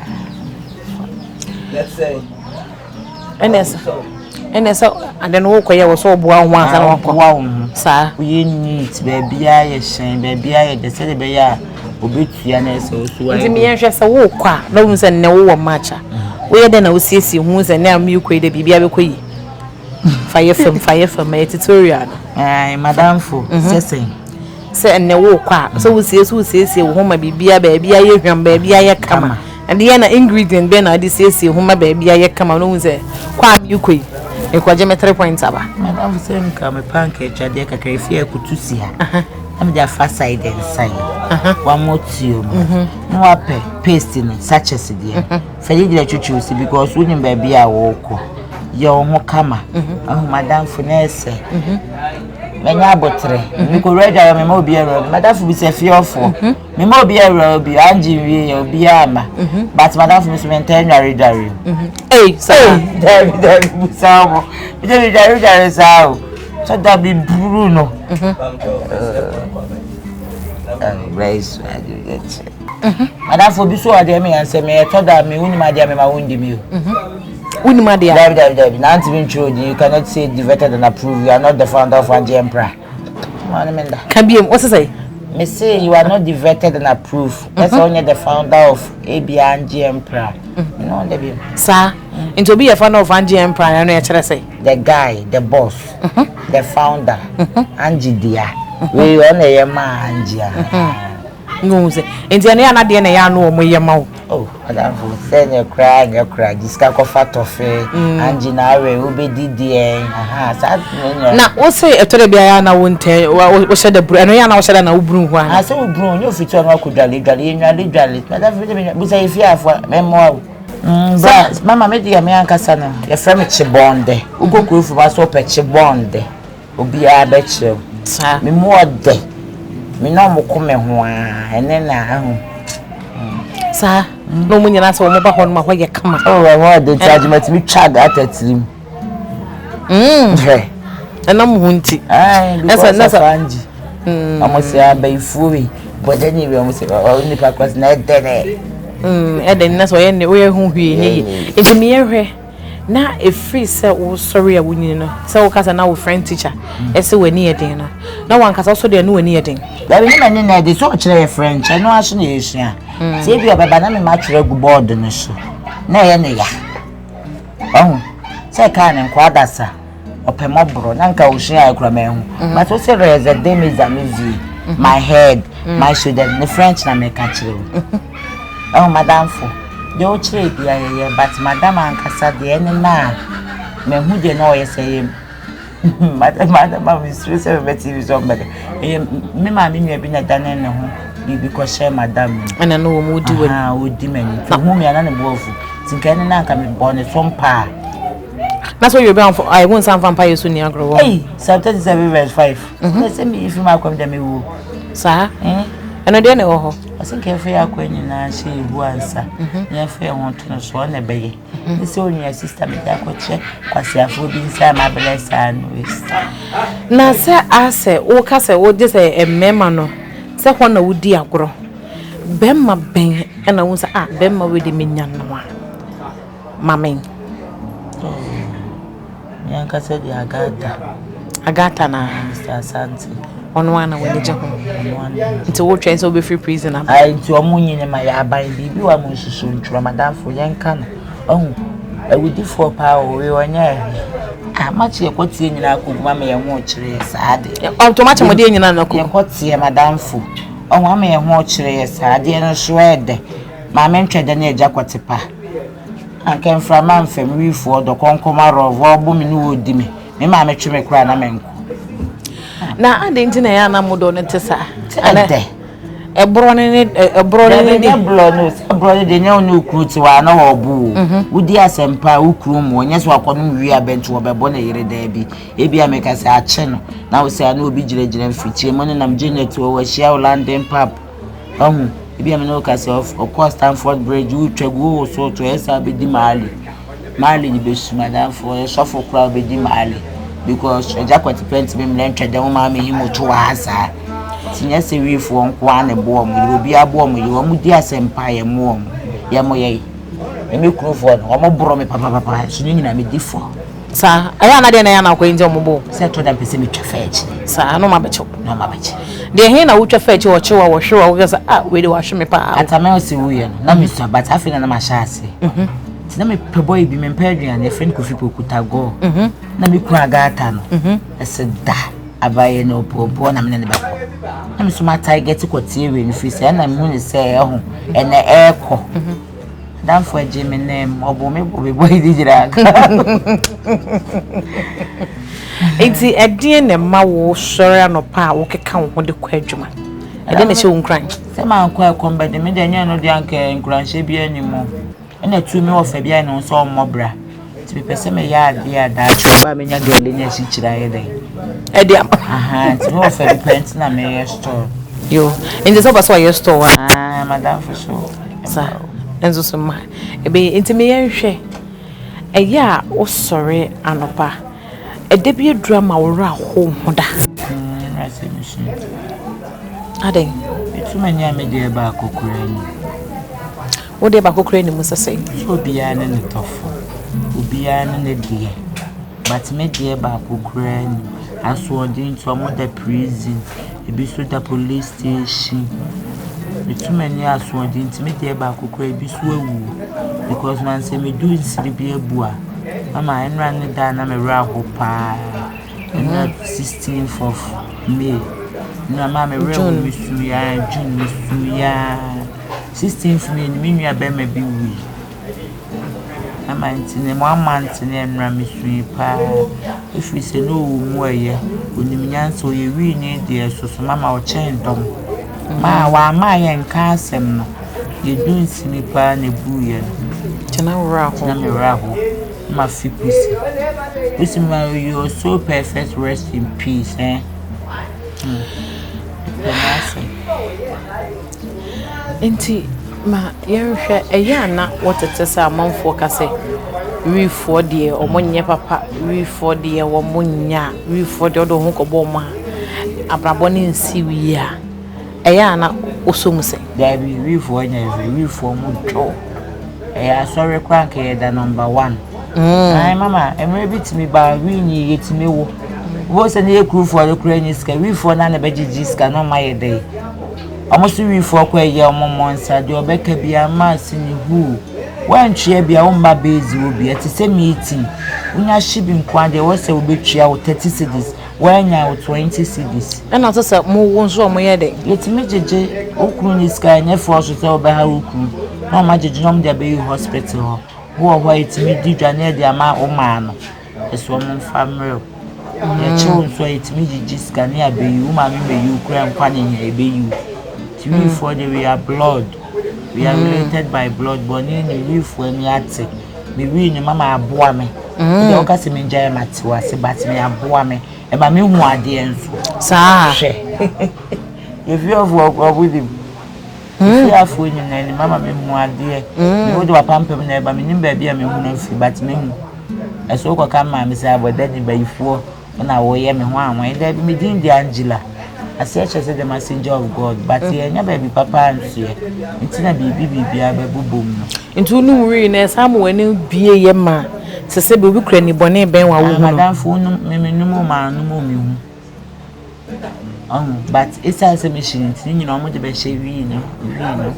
Ɛnɛ sɛ ade no wokɔyɛ wɔ sɛ ɔboa wo ho ansa na wakɔ. Ɔboa wo ho. Saa. Woyɛ neat, baabiara yɛ hyɛn, baabiara yɛ dɛ sɛdeɛ ɛbɛyɛ a ɔbɛtua na ɛsɛ wo so Nti meyɛnhwɛ sɛ wokɔ a na wohu sɛ nnɛ wowɔ match a, woyɛ dɛn na wosiesie ho sɛ nnɛ a merekɔ yi deɛ biribiara bɛkɔ yie? Fa yɛ fam, fa yɛ fam, ɛyɛ tutorial no. Ae, madamfo, sɛ sɛn? Sɛ ɛnnɛ worekɔ a, sɛ wosiesie wosiesie wo ho ma biribiara baabi ayɛ hwam, baabi ayɛ kama. Ɛdeɛ na ingredient bɛn na wode siesie ho ma baabi ayɛ kama na wohu sɛ kɔ a merekɔ yi, mekɔgye me 3 points aba. Madamfo sɛ nka me panka atwadeɛ kakra efi akutu si ha. Na mede afa side and side. Wamɔ tuo mu. Na wapɛ paste no sachets deɛ. Fa yi gyina twitwi wo si because wonim baabi a wɔrekɔ. Yɛ wo ho kama. Ahu madamfo na ɛsɛ. Manya abotere. Mekɔwura adwareɛ mema obi awura bi. Madamfo bi sɛ fiɔfoɔ. Mema obi awura obi. Angye nwie yɛ obiara ma. But madamfo mi so mentaa nware dware o. Ei, saa. Dabi dabi busa mo. Mede me dware dware saa o. Sɛ da bi buru no. Madamfo bi so adeɛ me ansɛ me ɛtɔ da me wonim adeɛ me ma wondi mi o. Wonim adeɛ a? Dabi dabi dabi. Na antimi ntwerɛ odin. You cannot say vetted and approved. You are not the founder of Angie Emperor. Ka biem, wo sɛ? Me say you are not vetted and approved. That's mm -hmm. only the founder of AB Angie Emperor. No, the bi. Saa. Nti obi yɛ founder of Angie Emperor no yɛ kyerɛ sɛ. The guy, the boss, mm -hmm. the founder, mm -hmm. Angie Dia. Mm -hmm. We on a ma Angie. Mm -hmm. No sɛ nti ɛno yɛ anadeɛ na ɛyɛ ano wɔn yɛ ma wo. Oh, madamfo sɛ nyɛ koraa nyɛ koraa gye sika kɔfa tɔfe Angie na awɛ wobɛdi deɛ aha saa na wo se ɛtɔ da biara na wo ntɛ wohyɛ da buru ɛno yɛ ana wohyɛ da na woburu ho ana ah sɛ woburu nyɛ ofiti ɔno akɔ dwale dwale yɛ nwale dwale madamfo de busa yɛ fie afo mɛmmoa wo bra mama me deɛ me ankasa no yɛfrɛ me kyebɔndɛ wokɔ kuro fuma so wopɛ kyebɔndɛ obiara bɛkyerɛ wo me mu ɔdɛ me na ɔmo ko me ho a ɛne na ahu saa na ɔmo nyinaa sɛ ɔmo ba hɔ no ma hɔ yɛ kama oh ɛhɔ ɔdɛ nti adwuma tumi twa gata tirim hwɛ ɛnam ho nti ɛsɛ na sɛ Angie ɔmo sɛ abayifuo bi bɔdɛ ne bi ɔmo sɛ ɔmo nipa kɔ sɛ na ɛdɛ dɛ ɛdɛ ne na sɛ ɔyɛ ne ɔyɛ ho hwee nye yie nti meyɛ hwɛ. Na ɛfiri sɛ wosɔre a wonyini no, sɛ woka sɛ na wo French teacher ɛsɛ w'ani yɛ den no, na wankasa so deɛ ne w'ani yɛ den? Dabi, ne m'ani na ɛde sɛ ɔkyerɛ yɛ French, ɛno ara so na yɛsua. Sɛ ebi ɔbɛba na mema atwerɛ agu bɔɔdo no so, na ɛyɛ ne ya. Ɔho sɛ kaa ne nkoa adasa, ɔpɛ mmɔborɔ, na nka ɔsua akura mahu. But wo sɛ rɛzɛ de me za me zie, my head, my shoulder, ne French na meka kyerɛ wo. Ɔho madamfo, deɛ wokyerɛ bia yɛyɛ, but madam ankasa deɛ ɛne na a mahu deɛ na ɔyɛ sɛ yɛ madam madam a mesuro sɛ mebɛ TV so ɔmbɛka. Ɛyɛ me maame nua bi na ɛdane ne ho biribi kɔhyɛ madam mu. Ɛna no wɔ mu wodi w'ani. Aha, wodi m'ani. Nti ohun mi a na ne bo afu. Nti nka ɛne na nka mebɔ ne so mpaa. Na sɛ oyɛ obi amfo ayi wo nsa mfa mpa yɛ so ni agorɔ wɔ. Ei, Psalm 37 verse 5. Na sɛ meyi fi m'akwan mu dɛ mewu. Saa? Ɛno deɛ na ɛwɔ hɔ. Ɔsɛ nka yɛfa yɛ akwan nyinaa hyɛ Yehowa nsa na yɛmfa yɛn ho nto no so, ɔno na ɛbɛyɛ. Ne sɛ onua sista mede akɔkyɛ kwaseafoɔ bi nsa a mabrɛ saa no waste. Na sɛ asɛ woka sɛ wogye sɛ mmarima no sɛ hɔ na wodi agorɔ, bɛrima bɛn ɛna wohu sɛ ah bɛrima wei de menya no a ma me? Oh, me ankasa deɛ Agatha. Agatha na? Mr. Asante. Ɔno ara na w'ani gye ho? Ɔno ara na. Nti wotwɛn sɛ wobɛfiri prison aba? Ayi nti ɔmo nyini ma yɛ aban biribi wɔ mo nsusu ntwerɛ madamfo yɛnka no. Ɔhu awudifoɔ paa wɔ wei ɔnyɛ ahwɛ. Ah makye yɛkɔ tie nyinaa kɔgu ma me yɛn ho kyerɛ yɛ saa de. Ɔtɔ makye mo deɛ nyinaa na kɔgu. Yɛkɔ tie madamfo. Ɔhu ama yɛn ho kyerɛ yɛ saa adeɛ no so ɛɛdɛ. Maame ntwɛ dɛ ne agya kɔte pa. Anka mframa mfam wifoɔ dɔ kɔnkɔm arɔvɔ ɔbo me ne wɔdi me. Me maame twe me koraa na menkɔ. Na adɛn nti na ɛyɛ a na mo dɔ no te saa? Ɛdɛ. Ɛborɔ ne ne ɛborɔ ne ne. Ɛnyɛ borɔ no sɛ borɔ no deɛ nyɛ wo ne wo kunu te hɔ a na wɔbo wo. Wodi asɛmpa a wo kunu mu ɔnyɛ sɛ wakɔnom wie abɛnti wɔbɛbɔ ne yere daabi. Ebi a meka sɛ akye no na wo sɛ na obi gyinagyina mfikyire mu ne nam Janet wɔ wahyia wo London pub. Wahu? Ebia me ne wo ka sɛ ɔkɔɔ Stamford Bridge, wotwa gu wo so to ɛyɛ saa bɛdi Mali. Mali de bɛsu madamfo, ɔyɛ sɔfo koraa bɛdi Mali. Because agya kwati pɛ ntumi mmerɛ ntwa dɛm maa me himu to ha saa. Nti nyɛ sɛ wiefoɔ nko ara na ɛbɔ wɔn yere, obiara bɔ wɔn yere, wɔn di asɛmpa yɛ mo wɔn, yɛ mo yɛ. Me kunufoɔ no, wɔn borɔ me papapapa, so ne nyinaa medi fɔ. Saa, ɛyɛ a na deɛ na ɛyɛ a na akɔyɛ nti a wɔbɔ wo? Sɛ ɛtɔ da mepɛ sɛ metwa fa akyire. Saa, na wɔn abɛkye wo. Na wɔn abɛkye. Deɛ he na wotwa fa akyire, wɔkye wo a, wɔhwe wo a, woka sɛ ah wei deɛ wahwe me paa. Atta Mills wuiɛ no, na mesua but afei na na mahyɛ aseɛ. Nti na mepɛ boy bi, mempɛ aduane, yɛfrɛ no Kofi Poku Tagore. Na me kunu Agatha no, ɛsɛ da abayɛ no ɔpɔɔpɔɔ na me ne no bɛkɔ. Na me nso ma target kɔtie wei no firi sɛ ɛna mehu ne sɛ ɛho ɛnɛ ɛɛkɔ. Adamfo agye me nan mu, ɔbɔ me bɔ me bɔ yi gyina aka. Nti ɛdeɛn na ɛma wo sɔre anɔpa a wokeka wo ho de kɔ adwuma? Ɛdeɛn na ɛhyɛ wo nkuran? Sɛ mankɔ ɛkɔm bɛde me deɛ ɛnyɛ ɛno deɛ anka nkuranhyɛ biara nni mu. Ɛna tu me wɔfa bi ayɛ ne ho sɛ ɔmmɔ bra. Nti mepɛ sɛ meyɛ adeɛ a daakye ɔba a menya gɛle ne asikyire ayɛ dɛn. Ɛde ama. Aha nti me wɔfa bi pɛ nti na meyɛ store. Yo nti sɛ wopɛ sɛ ɔyɛ store a. Ah madamfo so. Sa nso so ma ɛbɛyɛ nti meyɛ nhwɛ ɛyɛ a wosɔre anɔpa ɛda bi aduru ama wo werɛ ahow wo ho da. Mmra sɛ mesu. Adɛn? Metu m'ani a me deɛ baako koraa ni. Wo deɛ baako koraa nni mu sɛ sɛn? Sɛ obiara ne ne tɔfo, obiara ne ne deɛ, but me deɛ baako koraa nni mu. Asoɔden nti ɔmo da prison, ebi nso da police station. Metu m'ani asoɔden nti me deɛ baako koraa ebi nso awu because nansa medu nsiri bi abu a, mama ɛnora ne da a na me werɛ aho paa. Ɛnora 16th of May, ɛnora maa me werɛ ho mesu aa, June mesu aa. 16th May no me nua bɛrima bi wui. Ama nti ne mo amante ne nnora mesui paa. Ɛfiri sɛ na ɔwɔ mu ɛyɛ, ɔnim nyansa, ɔyɛ wii ne deɛ soso mama ɔkyɛn dɔm. Maa wamma yɛnka asɛm no, yɛdu nsini paa na ɛbuiɛ no. Nti na wo werɛ aho. Nti na me werɛ aho. Na mafe Pusi. Pusi ma you are so perfect rest in peace eh. Hmm. Mepɛ n'asɛm. Enti ma yɛnhwɛ, ɛyɛ a na wotete sɛ amanfoɔ ka sɛ, Wifoɔ deɛ wɔnyɛ papa, wifoɔ deɛ wɔnyɛ a, wifoɔ deɛ wode wo ho kɔbɔ wɔn a, abrabɔ no nsi wo yie a, ɛyɛ a na wosɔ mu sɛn? Daabi, wifoɔ nyɛ hwee, wifoɔ mo dwo. Ɛyɛ asɔre koraa nka yɛda number one. Ae mama, mmerɛ bi tumi ba a, wii nyi yɛtumi wo. Wobɛhu sɛ ne yɛ kurufoɔ no koraa nni sika, wiifoɔ no ara na ɛbɛgyegye sika na ɔma yɛ dɛn. Ɔmo so wiifoɔ kɔ ɛyɛ ɔmo mmɔ nsa, deɛ ɔbɛka biara maase ne huu. Woantua bi a womma base wɔ bi, ɛte sɛ meeting. Wonya hye bi nko ara deɛ ɛwɔ sɛ wobɛtua wo 30 cedis, woannya wo 20 cedis. Ɛna nso sɛ mowo nso a ɔmo yɛ dɛn? Yɛtumi gyegye, wo kunu nni sika a ɛnyɛ force sɛ wobɛha wo kunu na ɔmo agyegye na ɔmo de abɛyi hospital hɔ. Wowɔ hɔ a yɛtumi di dwa na yɛde ama wo maa no ɛsɛ ɔmo mfa mmerɛ wo. Yɛkye wo nso a yɛtumi gyegye sika ne abɛyi wo maame mmɛyi wo koraa nkwa ne hia yɛbɛyi wo. Nti wiifoɔ deɛ we are blood, we are related by blood bɔne nnim wiifoɔ ani ate. Me wii no mama aboa me. Wodeɛ woka sɛ mengyae a mate wo ase but me aboa me. Ɛma mehu adeɛ nso. Saa. Hwɛ. Yɛfiefoɔ koraa ɔmo nim. Efiafoɔ nyinaa nim ama mehu adeɛ. Me wode w'apampam na ɛba menim baabi a mehu no afiri but mehu. Ɛso wokɔka maa me sɛ abɔdani bayifoɔ na woyɛ me ho anwan. Daabi me din de Angela. Aseɛ kyerɛ sɛ the messenger of God but yɛnya baabi papa ansoɛ nti na biribi biribiara bɛbobom no. Nti wonom wii no ɛsan ma w'ani bue yɛ ma te sɛ obi kura nibɔne bɛn wo a wohu no. Madamfo wonom me menom o mannom o mehu. Ɔho but esiane sɛ mehye no nti ne nyinaa ɔmo de bɛhyɛ wii no wii no.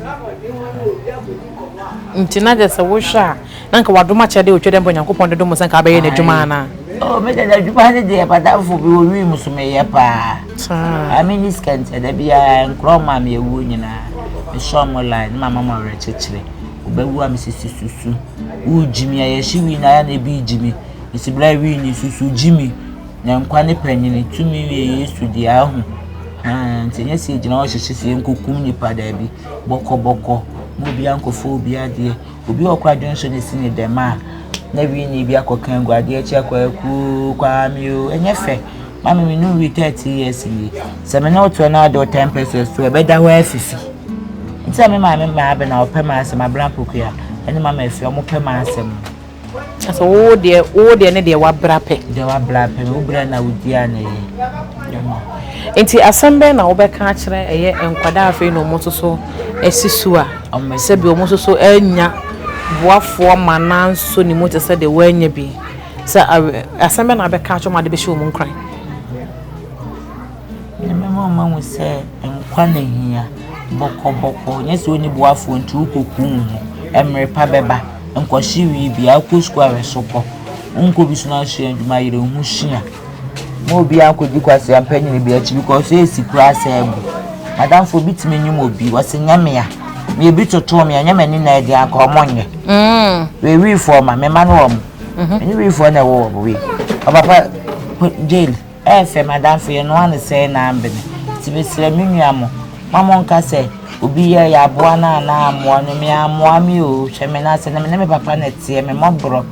Nti na kyerɛ sɛ wohwɛ a na nka wadom akyɛde a otwa dɛ mpo Nyankopɔn de dom wo sɛ nka abɛyɛ n'adwuma anaa? Oh me de n'adwuma ne deɛ madamfo bi wɔ wii mu so meyɛ paa. Saa. I mean ne sika nti da biara nkorɔ ɔmo a me awuo nyinaa mesɔ ɔmo line ne mama mo awerɛkyekyerɛ. Wobɛwu a mesisi susu. Wogyimi a yɛhye wii no ayɛ na ebi gyimi. Mesi bra wii no susu gyimi. Na nkwa ne panyini, tumi yɛ Yesu dea ahu. Haa, nti ɛnyɛ sɛ yɛgyina hɔ hyehye sɛ yɛnkɔkum nnipa daabi. Bɔkɔbɔkɔ, ma obiara nkɔfa obi adeɛ. Obi wɔ hɔ koraa adwene nso na ɛsi ne dɛm a, na wini bi akɔka agu adeɛ akyi akɔ akuo Kwame o, ɛnyɛ fɛ. Maame me ne wo wui 30 years nie. Sɛ me ne wo toɛ na wode wo 10 pesos to ɛbɛda hɔ afifi. Nti na me maame Maabena ɔpɛ m'asɛm, Abena Pokuya, ɛne Mama Afia wɔpɛ m'asɛm. Na sɛ wo deɛ wo deɛ ne deɛ wabra pɛ. Deɛ wabra pɛ wo brɛ na wodi a na ɛyɛ. Nti asɛm bɛn na wobɛka akyerɛ ɛyɛ nkwadaa afei na wɔn nso so asi so a sɛbi wɔn nso so anya boafoɔ ma nanso ne mu te sɛ deɛ wɔanya bi sɛ asɛm bɛn na wobɛka akyerɛ wɔn ade bɛhyɛ wɔn nkuran. Nea mɛma wɔahu sɛ nkwa na ehia. Bɔkɔbɔkɔ, nyɛ sɛ wonni boafoɔ nti wokɔku wo ho. Mmere pa bɛba. Nkɔhye wii biara. Wokɔ sukuu a hwɛ so kɔ. Wonkɔ bi so na woasua adwuma yere wo ho sua. Mma obiara nkɔdi kwasea mpanyin bi akyi because esi koraa sɛ abu. M'adamfo obi tumi nyem obi, ɔse nyɛ me a. Me ebi totoo me a, ɛnyɛ m'ani na ɛde anka ɔmo nyɛ. Wei wiifoɔ ma, me mma ne wɔn. Me ne wiifoɔ na ɛwɔ wɔn wei. Ɔpapa jail. Ɛyɛ fɛ madamfo yɛnoa no sɛɛ na ambene nti mesrɛ me nua mo ma mo nka sɛ obi yɛ yɛ aboa no anaa ammoa no me ammoa me oo hwɛ me na sɛ na me ne me papa na ɛteɛ me mɔborɔ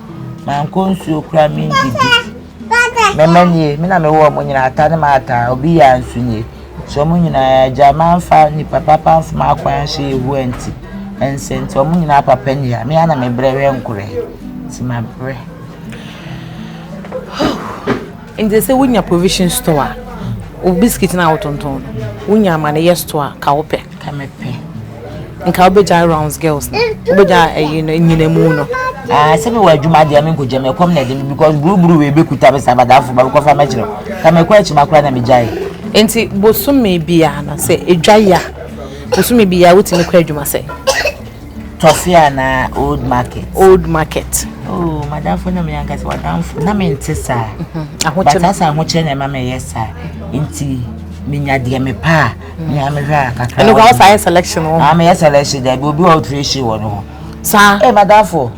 mankɔ nsuo koraa me ndidi me mma nie me na me wɔ ɔmo nyinaa ata ne maata obi yɛ anso nie so ɔmo nyinaa agya manfa nipa papa mfoma akwan ahyɛ Yehowa nti ɛnsɛ nti ɔmo nyinaa papa ni a me ana me brɛ hwɛ nkorɛ nti mabrɛ. Nti sɛ wonya provision store a, wo biscuit no a wotontɔn no, wonya ama no yɛ store a, ka wopɛ? Ka mepɛ. Nka wobɛgyae rounds girls no, wobɛgyae ɛyi no, nyinamu no. Ah, sɛ mewɔ adwuma deɛ menkɔgya me ɛkɔm na ɛde me because buruburu wei bɛkuta me sɛ abadamfo ba bɛkɔfa mɛkyerɛ ka mekɔ akyi ma koraa na megyae. Nti bosome biara no sɛ edwa yɛ a, bosome biara wotumi kɔ adwuma sɛ? Tɔfe anaa old market. Old market. Oh, madamfo na me ankasa wadamfo na me nte saa. Mhm. Ahokyere. But asa ahokyere na ɛma me yɛ saa. Nti menya deɛ mepɛ a menya mehwɛ a kakra. Ɛno kora wosaa yɛ selection wɔ. Ah, meyɛ selection daabi obi wɔ operation wɔ no ho. Saa. Eh, madamfo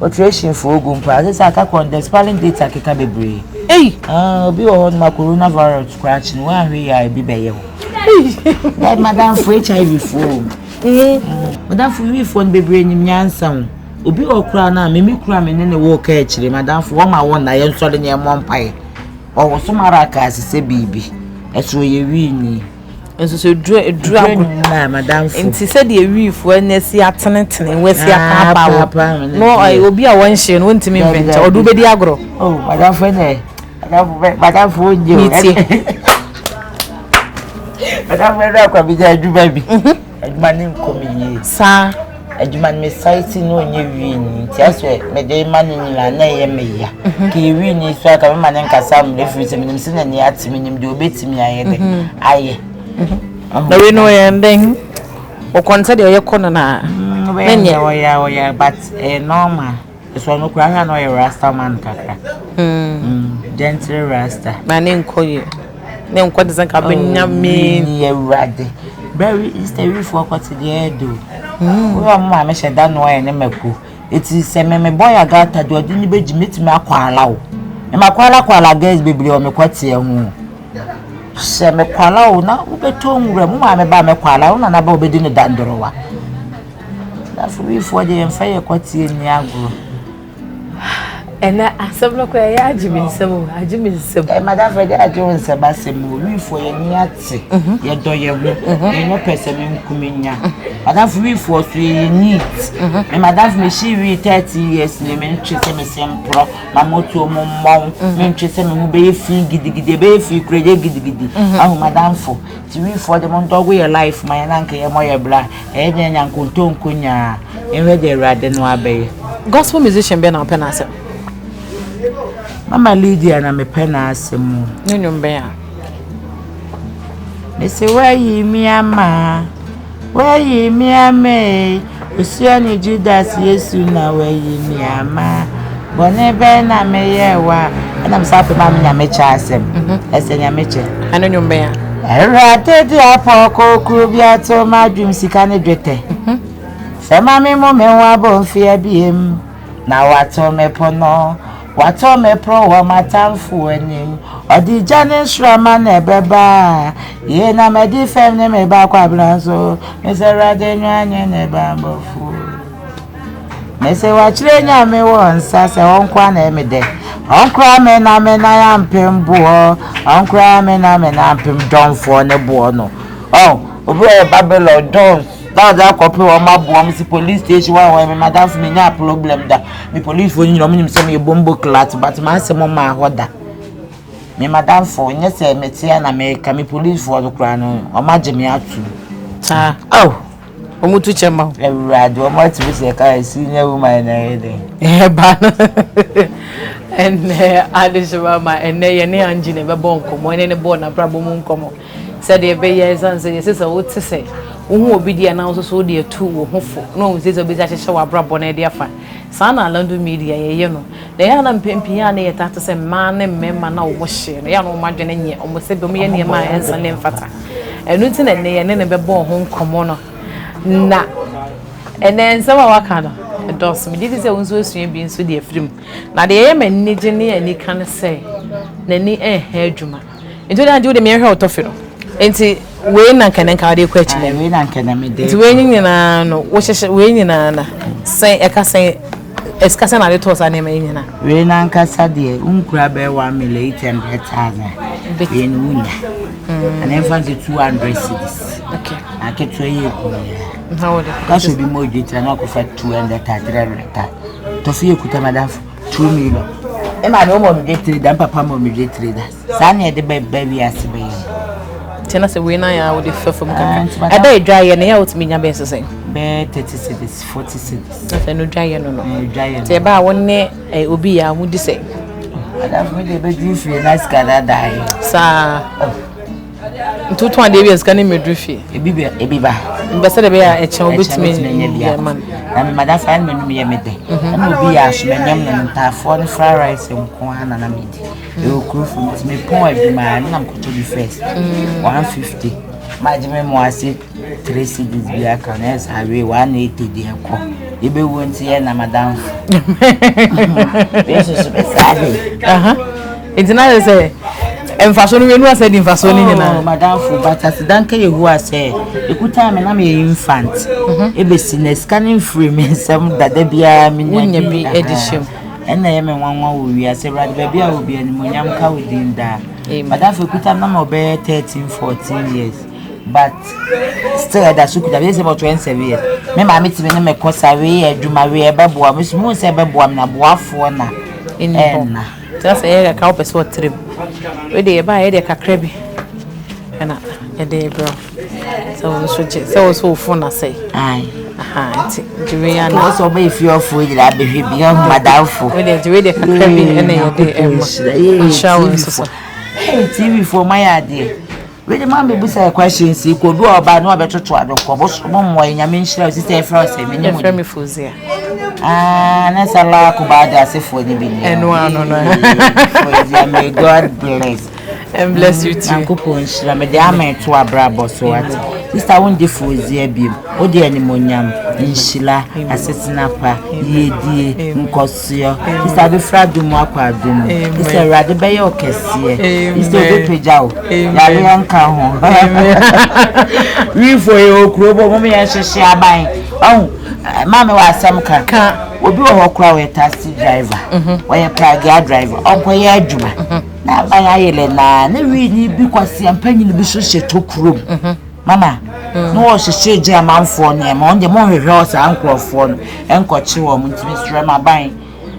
operation fo ogu mpo ase sɛ aka kɔn the spelling data keka bebree. Ei. Ah, obi wɔ hɔ no ma coronavirus koraa kyi no woanhwɛ yɛ a ebi bɛyɛ wo. Ei. Madamfo HIV fo. Madamfo wifoɔ no bebree nim nyansa o. Obi wɔ koraa no a me me kura me ne ne wɔ ka akyire madamfo wɔma wɔn na yɛn sɔre ne yɛmmɔ mpaeɛ. Ɔwoso mara ka ase sɛ biribi ɛso ɔyɛ wiini. Nso sɛ duro duro agro na madamfo. Nti sɛdeɛ wiifoɔ ani asi atenetene wɔasi apaapaa wɔ no obi a wɔnhyee no wɔntumi mfɛnkyɛ ɔde wobɛdi agorɔ. Oh madamfo ɛnɛ madamfo bɛ madamfo onye o. Metie. Madamfo ɛnɛ akwa bi gya adwuma bi. Adwuma ne nkɔ me yie. Saa. Adwuma no me site no ɔnyɛ wii ni nti asɛ mede ma no nyinaa na ɛyɛ me ya. Ka yɛ wii ni so aka mema ne nkasa mmerɛ firi sɛ menim sɛ n'ani ate menim deɛ ɔbɛtumi ayɛ dɛ ayɛ. Na wei no ɔyɛ ndɛn? Ɔkɔ no sɛdeɛ ɔyɛ kɔ no na na nyɛ. Ɔyɛ ɔyɛ but ɛyɛ normal. So ɔno koraa hwɛ na ɔyɛ rasta man kakra. Mm. Gentle rasta. Na ne nkɔ yɛ. Ne nkɔ te sɛ nka bɛnya me. Ni awurade. Bɛri Easter wifoɔ kɔte deɛ ɛdo. Woyɛ ɔmo maame hyɛ da noa yɛ ne mako. Eti sɛ me me bɔ yɛ agata deɛ ɔde ne bɛgyi metumi akɔ ala o. Mma kɔ ala kɔ ala girls bebree wɔ me kɔteɛ ho. Sɛ me kɔ ala o na wobɛtɔ nwura mu maame ba mɛkɔ ala wo nana ba obɛdi ne dandorowa. Dafo wifoɔ deɛ yɛmfa yɛ kɔteɛ nni agorɔ. Ɛnɛ asɛm no koraa ɛyɛ agye me nsam o, agye me nsam. Ɛ madamfo ɛde agye wo nsam asɛm o, wifoɔ yɛn ani ate, mhm. yɛdɔ yɛn ho, mhm. yɛnyɛ pɛ sɛ me nkum nya. Madamfo wifoɔ so yɛyɛ neat. Mhm. Me madamfo mehyi wi 30 years ni mentwe sɛ mese mporɔ, ma motuo mo mmɔn, mentwe sɛ me ho bɛyɛ fi gidigidi, ɛbɛyɛ fi kura ɛyɛ gidigidi. Ahu madamfo, ti wifoɔ de mo ndɔgo yɛ life ma yɛn anka yɛ mɔ yɛ bra. Ɛyɛ dɛn nya nkontonko nyaa? Nhwɛ deɛ Awurade no abɛyɛ. Gospel musician bɛn na wopɛ n'asɛm? Mama Lydia na mepɛ n'asɛm o. Ne nnwom bɛn a? Mese wayi mi ama, wayi mi ama ee, Osuani Judas Yesu na wayi mi ama. Bɔne bɛn na meyɛɛ wo a? Ɛna mesan pɛ Maame Nyamekyɛ asɛm. Ɛsɛ Nyamekyɛ. Ɛno nnwom bɛn a? Awurade de apɔnkɔ koro bi ato m'adwem sika ne dwetɛ. Sɛ ma me mu me ho abɔmfeɛ biem na wato me pono, wato me pono wɔ m'atamfo anim. Ɔde gya ne nsramma na ɛbɛba. Yei na madi fam ne me ba kwabena so. Mesɛ Awurade nwa nye ne bammɔfoɔ. Mese wakyerɛ Nyame wɔ nsa sɛ ɔnkoa na ɛyɛ me dɛ. Ɔnkora me na me nan ampem boɔ. Ɔnkora me na me nan ampem dɔnfoɔ ne boɔ no. Oh, obi wɔ Babylon dɔn na ɔde akɔpe wɔn aboɔ mo si police station wɔn wɔn me madamfo me nya problem da. Me police foɔ nyina wɔn nim sɛ me yɛ bombo clat but m'asɛm maa hɔ da. Me madamfo nyɛ sɛ metea na meka me police foɔ no koraa no wɔn agye me atum. Saa. Oh. Wɔn tu kyɛ ma wo. Awurade wɔn atumi sɛ ɛka yɛ senior woman na ɛyɛ dɛ. Ɛba no ɛnɛ adehyema ma ɛnɛ yɛne Angie na ɛbɛbɔ nkɔmmɔ ɛne ne bɔɔ n'abrabɔ mu nkɔmmɔ sɛdeɛ ɛbɛyɛ ɛsiane sɛ yɛsɛ sɛ wote sɛ wohu obi deɛ na nso so wode atu wo ho fo na wɔn sɛ sɛ wobɛsi ahyehyɛ w'abrabɔ no ɛde afa saa na Alando Media yɛyɛ no na ɛyɛ na mpɛn pii a na yɛtaa te sɛ mmaa ne mmarima na wɔn hye no yɛ na wɔn adwene nyɛ wɔn sɛ wɔn yɛ nneɛma a ɛnsa ne mfata. Ɛno nti na ɛnnɛ yɛne no bɛbɔɔ ho nkɔmmɔ no. Na ɛnnɛ nsɛm a waka no, ɛdɔɔso. Megye di sɛ wo nso asua bi nso de afiri mu. Na deɛ ɛyɛ m'anigye ne anika ne sɛ, n'ani nha adwuma. Nti wode agye wode meɛhwɛ wo tɔfe no. Nti wei na nka ne nka wode kɔ akyi no. Wei na nka na mede. Nti wei nyinaa no, wohyehyɛ wei nyinaa na sɛn ɛka sɛn Sika sɛn na ade tɔɔ saa nneɛma yi nyinaa? Wei n'ankasa deɛ wonkura bɛyɛ 1,800,000. Wei no wonya. Ana ɛmfa nso 200 cedis. Okay. Aketewa yi egu ya. Na wode. Kaso bi mo dwe tira na akɔfa 200 ta 300 ta. Tɔfi ekuta madamfo 2 million. Ɛma me wɔn dwe tiri da mpapa mo dwe tiri da. Saa na yɛde bɛba wiase bɛyɛ no. Nti na sɛ wei na yɛ a wode fa fam kakra. Ah, ɛda edwa yɛ no yɛ a wotumi nya bɛyɛ sɛ sɛn? Bɛyɛ 30 cedis, 40 cedis. Na sɛ no dwa yɛ no no. Dwa yɛ no. Nti ɛba a wo ne eh, obi yɛ a modi sɛ? Adafo mi de ebeduru fie na sika dada yɛ. Saa. Oh. Nti wotɔn adeɛ bi a sika no mmɛduru fie? Ebi bɛ ebi ba. Mbɛ sɛ de bɛyɛ a ɛkyɛn wobɛtumi nya bi ma no. Na me madamfo ayɛ no m'anum yɛ me dɛ. Ɛna obi yɛ asomanyam na ntaafoɔ ne fried rice nko ara na na medi. Ɛwɔ kuro fam nti mepɔn adwuma a na mekɔtɔ bi first 150 magye me mo ase 3 cedis bi aka na ɛsɛ awe 180 deɛ ɛkɔ yɛbɛwu nti yɛ na madamfo wei soso bɛsaa de nti na yɛ sɛ mfaso no wenu asɛ di mfaso no nyinaa oh, madamfo but asedanka Yehowa sɛ ɛkutaa me na meyɛ infant ɛbɛsi na sika no mfiri me nsɛm dada biara menya bi de hyɛ mu Ɛna ɛyɛ me nwanwa wɔ wiase Awurade baabi a wɔ bi animuonyam nka wo din daa. Madamfo ekuta me na ɔbɛyɛ 13 14 years but still ɛda so kuta bɛyɛ sɛ about 27 years. Me maame tumi ne me kɔ sa wei yɛ adwuma wei ɛbɛboa me so mehu sɛ ɛbɛboa me na boafoɔ na ɛnna. Tena sɛ yɛ kakra wopɛ sɛ ɔtrem. Wei deɛ yɛbaa yɛ deɛ kakra bi ɛna yɛde brɛ wo. Sɛ wo nso gye sɛ wo nso wo phone asɛe. Ae. Aha nti gye wei ana. Wɔ sɛ ɔbɛyɛ fie ɔfoɔ nyinaa bɛhwɛ bi ɔho madamfo. Wei deɛ gye wei deɛ kakra bi ɛna yɛde ɛma. Nhyira wo nso so. Hey TV foɔ moayɛ adeɛ. Wei de maa mebusa yɛ questions yi kɔ obi wɔ ɔba na ɔbɛtoto adɔkɔ bo so mo mmoa yɛ nyame nhyira wo sisi ɛfrɛ wo sɛ menim Yɛfrɛ me Fozia. Ah, na sɛ laako ba ade asefoɔ no bi ni. Ɛno ano no. Fozia may God bless. And bless you too. Nyankopɔn nhyira mede ama ɛto abrabɔ so ate. Sista wo ndi Fozia biom. Wode animonyam, nhyira, asetena pa, yiedie, nkɔsoɔ. Sista wobɛfiri adom mu akɔ adom mu. Sista Awurade bɛyɛ wo kɛseɛ. Sista obɛpagya wo. Yareɛ nka ho. Wifo yɛ wɔ kuro bɔ mom yɛn hyehye aban. Ɔho maame wɔ asɛm ka. Obi wɔ hɔ koraa ɔyɛ taxi driver. Ɔyɛ pragea driver. Ɔnkɔyɛ adwuma. Na aban ayɛ lɛ naa. Na wii bi kwasia mpanyin bi so hyɛ tokurom. Mama, na wɔhyehyɛ gye amanfoɔ nneɛma, wɔn deɛ monhwehwɛ saa nkurɔfoɔ no nkɔkye wɔn, nti mesrɛ mo aban,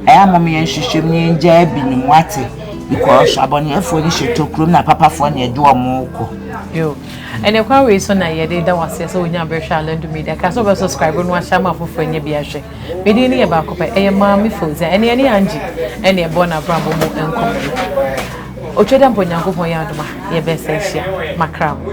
ɛyɛ a mom yɛnhwehwɛ mu na yɛngyaa binom, wate, because abɔneɛfoɔ no hyɛ tokurom na papafoɔ na ɛde wɔn rekɔ. Yo, ɛnɛ kwan wei so na yɛde da waseɛ sɛ wonya berɛ hwɛ Alandu Media. Ka sɛ wobɛ subscribe no ahyɛ ama afoforɔ anya bi ahwɛ. Me din no yɛ baako pɛ, ɛyɛ Maame Fauzia. Ɛne ɛne Angie ɛne ɛbɔ n'abrabɔ mu nkɔmmɔ no. Otwa da mpo Nyankopɔn yɛ adom a, yɛbɛsa ahyia. Makra wo.